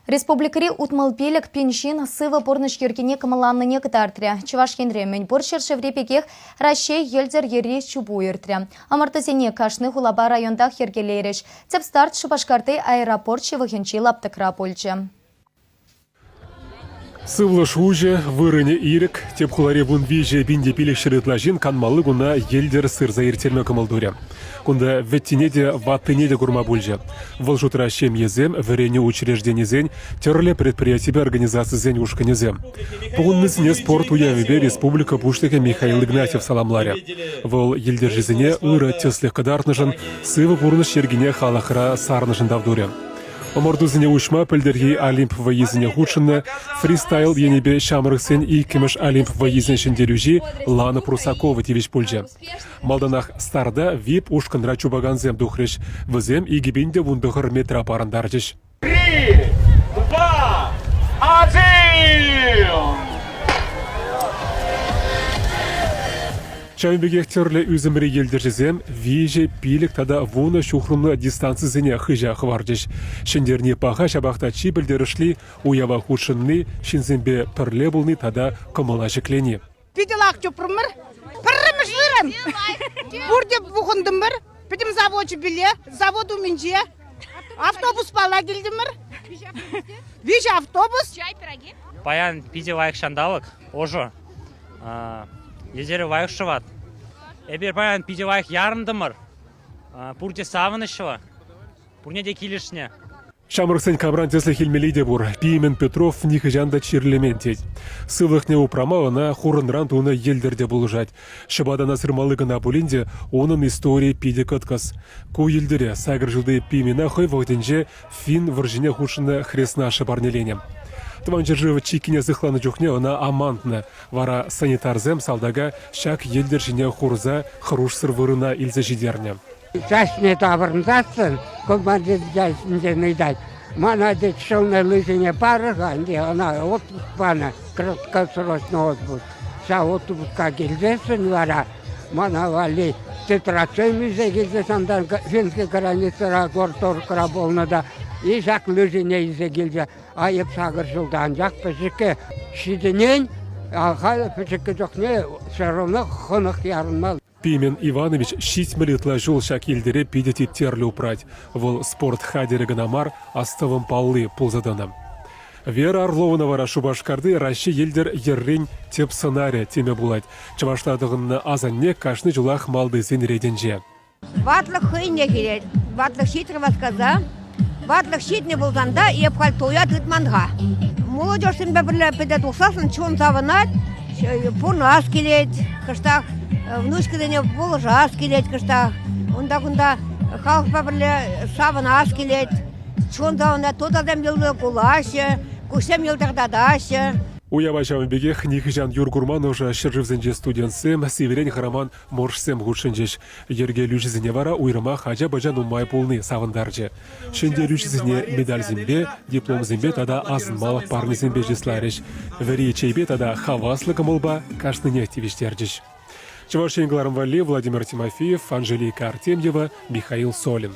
Республикӑри 65 пин ҫын сывӑ пурнӑҫ йӗркине кӑмӑлланнине кӑтартрӗ. Чӑваш Енре мӗнпур ҫӗршыври пекех Раҫҫей йӗлтӗр йӗрри чупу иртрӗ. Ӑмӑртусене кашни хулапа районтах йӗркелерӗҫ. Тӗп старт Шупашкарти аэропорт ҫывӑхӗнчи лаптӑкра пулчӗ. Сывлӑш уҫӑ, вырӑнӗ ирӗк. Тӗп хулари 13 пин те 500 ытла ҫын канмалли куна йӗлтӗр сырса ирттерме кӑмӑл турӗ. Кунта вӗттине те, ваттине те курма пулчӗ. Вӑл шутра ҫемьесем, вӗренӳ учрежденисен, тӗрлӗ предприятипе организацисен ушкӑнӗсем. Пухӑннисене спорт уявӗпе республика Пуҫлӑхӗ Михаил Игнатьев саламларӗ. Вӑл йӗлтӗрҫӗсене ырӑ тӗслӗх кӑтартнӑшӑн, сывӑ пурнӑҫ йӗркине халӑхра сарнӑшӑн тав турӗ. Ӑмӑртусене уҫма пӗлтӗрхи Олимп вӑййисене хутшӑннӑ фристайл енӗпе ҫамрӑксен иккӗмӗш Олимп вӑййисен ҫӗнтерӳҫи Лана Прусакова тивӗҫ пулчӗ. Малтанах старта VIP-ушкӑнра чупакансем тухрӗҫ. Вӗсем 2019 метра парӑнтарчӗҫ. Три, два, один! Ҫавӑн пекех тӗрлӗ ӳсӗмри йӗлтӗрҫӗсем 3, 5 тата 10 ҫухрӑмлӑ дистанцисене хыҫа хӑварчӗҫ. Ҫӗнтерни паха, ҫапах та чи пӗлтерӗшли уява хутшӑнни, ҫынсемпе пӗрле пулни тата кӑмӑла ҫӗклени. Питӗ лайӑх чупрӑмӑр. Пӗрремӗш вырӑн. Пурте пухӑнтӑмӑр. Пӗтӗм завочӗпеле, завод умӗнче. Автобуспала килтӗмӗр. Виҫӗ автобус. Паян питӗ лайӑх ҫанталӑк, ӑшӑ. Йӗлтӗрӗ лайӑх шӑвать. Эпир паян питӗ лайӑх ярӑнтӑмӑр. Пурте савӑнӑҫлӑ. Пурне те килӗшнӗ. Ҫамрӑксен камран тӗслӗх илмелли те пур. Пимен Петров нихӑҫан та чирлемен тет. Сывлӑхне упрама ӑна хурӑнран тунӑ йӗлтӗр те пулӑшать. Ҫӑпатана сырмалли кӑна пулин те унӑн историйӗ питӗ кӑткӑс. Ку йӗлтӗре сакӑр ҫулти Пимена хӑй вӑхӑтӗнче финн вӑрҫине хутшӑннӑ хреснашшӗ парнеленӗ. Тӑван ҫӗршыв чиккине сыхланӑ чухне ӑна амантнӑ. Вара санитарсем салтака ҫак йӗлтӗр ҫине хурса хӑрушсӑр вырӑна илсе ҫитернӗ. Чаҫне таврӑнсассӑн командир чаҫӗнчен ыйтать, мана тет шӑлнӑ лыжине парӑр-ха, ӗнтӗ ӑна отпуск панӑ, краткосрочный отпуск. Ҫав отпуска килсессӗн вара мана валли тетрадьсем илсе килсе сантан финский границӑра горторгра пулнӑ та и ҫак лыжине илсе килчӗ. Айӑп сакӑр ҫулта анчах пӗчӗккӗ ҫитӗнен, а халӗ пӗчӗккӗ чухне все равно хӑнӑх ярӑнма. Пимен Иванович 70 ытла ҫул ҫак йӗлтӗре питӗ типтерлӗ упрать. Вӑл спорт хатӗрӗ кӑна мар, астӑвӑм палли пулса тӑнӑ. Вера Орловна вара Шупашкарти Раҫҫей йӗлтӗр йӗррин тӗп сӑнарӗ теме пулать. Чӑвашла тӑхӑннӑ асанне кашни ҫулах малтисен ретӗнче. Ватлӑх хӑйне килет. Ватлӑх ҫитрӗ васкаса. Ватлӑх ҫитнӗ пулсан та эп халь туя тытман-ха. Молодежьсемпе пӗрле пӗтӗ тухсассӑн чун савӑнать, пурӑнас килет кӑштах, внучкӑсене пулӑшас килет кӑштах. Унта-кунта халӑхпа пӗрле савӑнас килет. Чун савӑнать, тутасем йӑлтӑр кулаҫҫӗ, куҫсем йӑлтӑртатаҫҫӗ. Уява ҫавӑн пекех нихӑҫан юр курман ӑшӑ ҫӗршывсенчи студентсем сивӗрен хӑраман моржсем хутшӑнчӗҫ. Йӗркелӳҫӗсене вара уйрӑмах ача-пӑча нумай пулни савӑнтарчӗ. Ҫӗнтерӳҫӗсене медальсемпе, дипломсемпе тата асӑнмалӑх парнесемпе чысларӗҫ. Вӗри чейпе тата хаваслӑ кӑмӑлпа кашнинех тивӗҫтерчӗҫ. Чӑваш Ен кӑларӑм валли Владимир Тимофеев, Анжелика Артемьева, Михаил Солин.